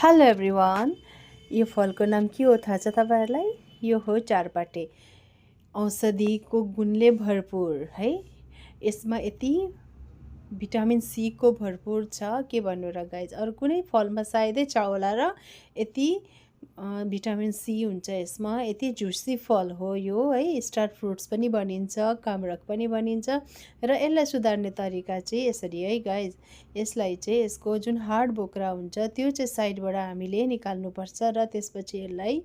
Hello everyone. यो फलको नाम के हो थाहा छ तपाईँहरूलाई? यो हो चारपाटे। औषधिको गुणले भरपुर है। यसमा यति भिटामिन सी को भरपुर छ के भन्नु र गाइज, अरू कुनै फलमा सायदै छ होला र यति भिटामिन सी हुन्छ यसमा। यति जुसी फल हो यो है। स्टार फ्रुट्स पनि भनिन्छ, कामरक पनि भनिन्छ। र यसलाई सुधार्ने तरिका चाहिँ यसरी है गाइज। यसलाई चाहिँ यसको जुन हार्ड बोक्रा हुन्छ त्यो चाहिँ साइडबाट हामीले निकाल्नुपर्छ र त्यसपछि यसलाई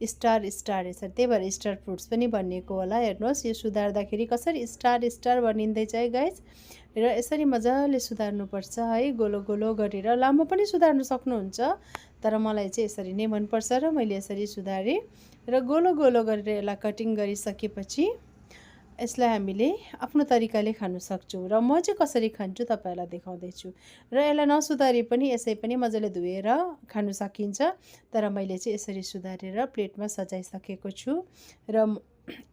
स्टार स्टार यसरी, त्यही भएर स्टार फ्रुट्स पनि भनिएको होला। हेर्नुहोस् यो सुधार्दाखेरि कसरी स्टार स्टार बनिँदैछ है गाइज। र यसरी मजाले सुधार्नुपर्छ है, गोलो गोलो गरेर। लामो पनि सुधार्नु सक्नुहुन्छ, तर मलाई चाहिँ यसरी नै मनपर्छ र मैले यसरी सुधारेँ। र गोलो गोलो गरेर यसलाई कटिङ गरिसकेपछि यसलाई हामीले आफ्नो तरिकाले खान सक्छौँ। र म चाहिँ कसरी खान्छु तपाईँहरूलाई देखाउँदैछु। र यसलाई नसुधारे पनि यसै पनि मजाले धोएर खानु सकिन्छ, तर मैले चाहिँ यसरी सुधारेर प्लेटमा सजाइसकेको छु। र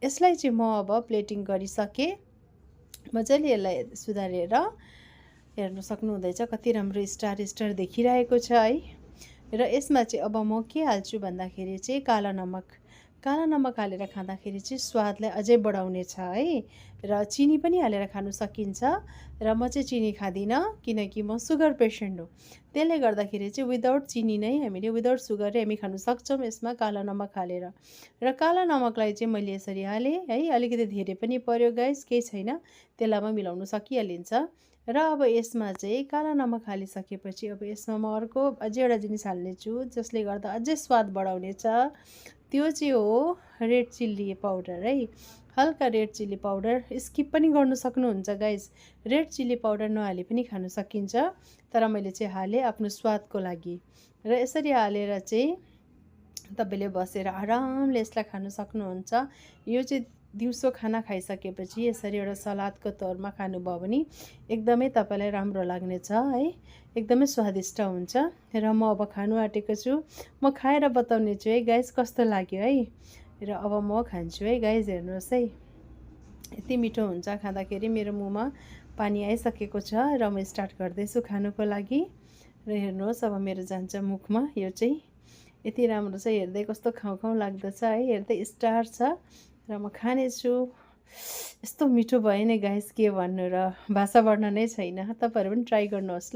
यसलाई चाहिँ म अब प्लेटिङ गरिसकेँ। मजाले यसलाई सुधारेर हेर्न सक्नुहुँदैछ कति राम्रो स्टार स्टार देखिरहेको छ है। र यसमा चाहिँ अब म के हाल्छु भन्दाखेरि चाहिँ काला नमक हालेर खाँदाखेरि चाहिँ स्वादलाई अझै बढाउने छ है। र चिनी पनि हालेर खानु सकिन्छ, र म चाहिँ चिनी खाँदिनँ किनकि म सुगर पेसेन्ट हो। त्यसले गर्दाखेरि चाहिँ विदाउट चिनी नै हामीले, विदाउट सुगर हामी खानु सक्छौँ यसमा काला नमक हालेर। र काला नमकलाई चाहिँ मैले यसरी हालेँ है। अलिकति धेरै पनि पर्यो गाइस, केही छैन, त्यसलाई म मिलाउनु सकिहालिन्छ। र अब यसमा चाहिँ काला नमक हालिसकेपछि अब यसमा म अर्को अझै एउटा जिनिस हाल्नेछु जसले गर्दा अझै स्वाद बढाउने छ। त्यो चाहिँ हो रेड चिल्ली पाउडर है। हल्का रेड चिल्ली पाउडर स्किप पनि गर्नु सक्नुहुन्छ गाइस। रेड चिल्ली पाउडर नहाले पनि खानु सकिन्छ, तर मैले चाहिँ हालेँ आफ्नो स्वादको लागि। र यसरी हालेर चाहिँ तपाईँले बसेर आरामले यसलाई खानु सक्नुहुन्छ। यो चाहिँ दिउँसो खाना खाइसकेपछि यसरी एउटा सलादको तौरमा खानुभयो भने एकदमै तपाईँलाई राम्रो लाग्नेछ है। एकदमै स्वादिष्ट हुन्छ। र म अब खानु आँटेको छु। म खाएर बताउने छु है गाइस कस्तो लाग्यो है। र अब म खान्छु है गाइस। हेर्नुहोस् है, यति मिठो हुन्छ खाँदाखेरि। मेरो मुखमा पानी आइसकेको छ र म स्टार्ट गर्दैछु खानुको लागि। र हेर्नुहोस् अब मेरो जान्छ मुखमा। यो चाहिँ यति राम्रो छ, हेर्दै कस्तो खाउँ खाउँ लाग्दछ है, हेर्दै स्टार छ। र म खानेछु। यस्तो मिठो भयो नि गाइस, के भन्नु र, भाषा वर्णन नै छैन। तपाईँहरू पनि ट्राई गर्नुहोस् ल।